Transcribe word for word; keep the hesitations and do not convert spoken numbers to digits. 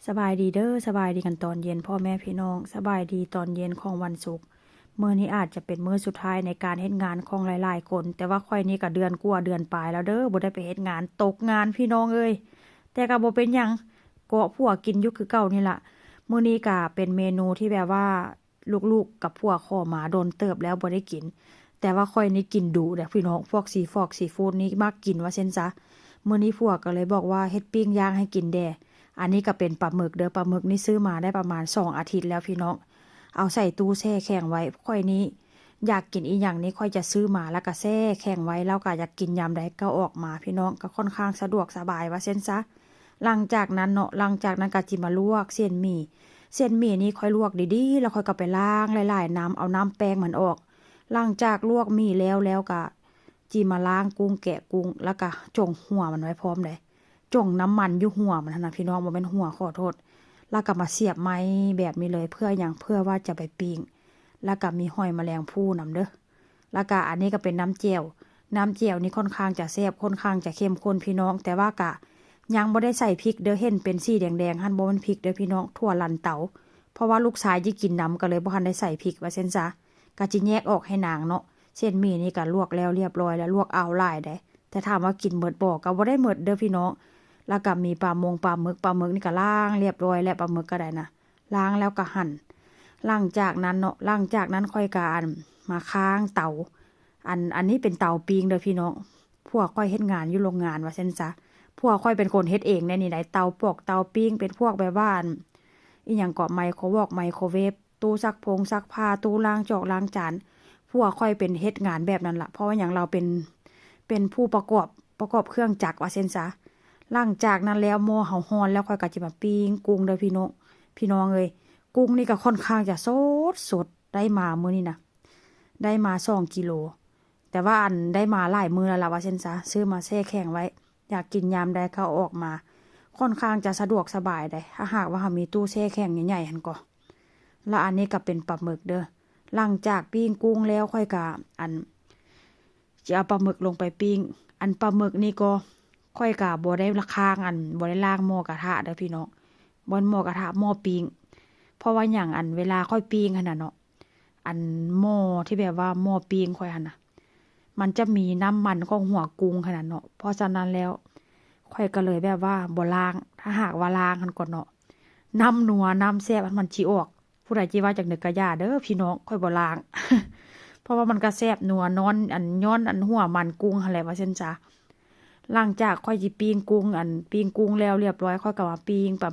สบายดีเด้อ สบายดีกันตอนเย็นพ่อแม่พี่น้อง สบายดีตอนเย็นของวันศุกร์ มื้อนี้อาจจะเป็นมื้อสุดท้ายในการเฮ็ดงานของหลายๆคน แต่ว่าข้อยนี่ก็เดือนกว่าเดือนปลายแล้วเด้อ บ่ได้ไปเฮ็ดงาน ตกงานพี่น้องเอ้ย แต่ก็บ่เป็นหยัง เกาะผัวกินอยู่คือเก่านี่ล่ะ มื้อนี้ก็เป็นเมนูที่แบบว่าลูกๆกับผัวขอมาโดนเติบแล้วบ่ได้กิน แต่ว่าข้อยนี่กินดุเด้อพี่น้อง พวกซีฟอกซีฟู้ดนี่มักกินว่าซั่นซะ มื้อนี้ผัวก็เลยบอกว่าเฮ็ดปิ้งย่างให้กินแด่ อันนี้ก็เป็นปลาหมึกเด้อ ปลาหมึกนี่ซื้อมาได้ประมาณสองอาทิตย์แล้วพี่น้อง เอาใส่ตู้แช่แข็งไว้ ข้อยนี่อยากกินอีหยังนี่ข้อยจะซื้อมาแล้วก็แช่แข็งไว้ แล้วก็อยากกินยามใดก็ออกมาพี่น้อง ก็ค่อนข้างสะดวกสบายว่าซั่นซะ หลังจากนั้นเนาะ หลังจากนั้นก็จิมาลวกเส้นหมี่ เส้นหมี่นี่ข้อยลวกดีๆ แล้วข้อยก็ไปล้างหลายๆน้ำ เอาน้ำแป้งมันออก หลังจากลวกหมี่แล้ว แล้วก็จิมาล้างกุ้ง แกะกุ้ง แล้วก็จ่งหัวมันไว้พร้อมเด้ จ่งน้ำมันอยู่หัวมันหั้นนะพี่น้อง บ่แม่นหัว ขอโทษ แล้วก็มาเสียบไม้แบบนี้เลย เพื่อหยัง เพื่อว่าจะไปปิ้ง แล้วก็มีหอยแมลงภู่นำเด้อ แล้วก็อันนี้ก็เป็นน้ำแจ่ว น้ำแจ่วนี่ค่อนข้างจะแซ่บ ค่อนข้างจะเข้มข้นพี่น้อง แต่ว่าก็ยังบ่ได้ใส่พริกเด้อ เห็นเป็นสีแดงๆ หั่นบ่แม่นพริกเด้อพี่น้อง ถั่วลันเตา เพราะว่าลูกชายจิกินนำ ก็เลยบ่ทันได้ใส่พริกว่าซั่นซะ ก็จิแยกออกให้นางเนาะ เส้นหมี่นี่ก็ลวกแล้วเรียบร้อยแล้ว ลวกเอาหลายเด้ แต่ถามว่ากินหมดบ่ ก็บ่ได้หมดเด้อพี่น้อง แล้วก็มีปลามงปลาหมึก ปลาหมึกนี่ก็ล้างเรียบร้อยแล้ว ปลาหมึกก็ได้นะ ล้างแล้วก็หั่น หลังจากนั้นเนาะ หลังจากนั้นข้อยก็อันมาค้างเตา อัน อันนี้เป็นเตาปิ้งเด้อพี่น้อง ผัวข้อยเฮ็ดงานอยู่โรงงานว่าซั่นซะ ผัวข้อยเป็นคนเฮ็ดเองได้นี่ได้ เตาปอกเตาปิ้ง เป็นพวกแบบว่าอัน อีหยังก็ไมโครวอก ไมโครเวฟ ตู้ซักพงซักผ้า ตู้ล้างจอกล้างจาน ผัวข้อยเป็นเฮ็ดงานแบบนั้นล่ะ เพราะว่าหยัง ลาวเป็น เป็นผู้ประกอบ ประกอบเครื่องจักรว่าซั่นซะ หลังจากนั้นแล้วหม้อเฮาร้อนแล้ว ข้อยก็จิมาปิ้งกุ้งเด้อพี่น้อง พี่น้องเอ้ย กุ้งนี่ก็ค่อนข้างจะสดสด ได้มามื้อนี้นะ ได้มาสองกิโล แต่ว่าอันได้มาหลายมื้อแล้วล่ะว่าซั่นซะ ซื้อมาแช่แข็งไว้ อยากกินยามใดก็เอาออกมา ค่อนข้างจะสะดวกสบายเด้ ถ้าหากว่าเฮามีตู้แช่แข็งใหญ่ๆ หั่นก็ แล้วอันนี้ก็เป็นปลาหมึกเด้อ หลังจากปิ้งกุ้งแล้วข้อยก็อัน สิเอาปลาหมึกลงไปปิ้ง อันปลาหมึกนี่ก็ข้อยก็บ่ได้ละค้าง อันบ่ได้ล้างหม้อกระทะเด้อพี่น้อง บ่แม่นหม้อกระทะ หม้อปิ้ง เพราะว่าหยัง อันเวลาข้อยปิ้งหั่นน่ะเนาะ อันหม้อที่แบบว่าหม้อปิ้งข้อยหั่นน่ะ มันจะมีน้ำมันของหัวกุ้งหั่นน่ะเนาะ เพราะฉะนั้นแล้ว ข้อยก็เลยแบบว่าบ่ล้าง ถ้าหากว่าล้างหั่นก่อนเนาะ น้ำนัวน้ำแซ่บมันสิออก ผู้ใดจิว่าจั่งใดก็อย่าเด้อพี่น้อง ข้อยบ่ล้าง เพราะว่ามันก็แซ่บนัวนอน อันย้อนอันหัวมันกุ้งหั่นแหละว่าซั่นซะ หลังจากข้อยสิปิ้งกุ้ง อันปิ้งกุ้งแล้วเรียบร้อย ข้อยก็มาปิ้งปลา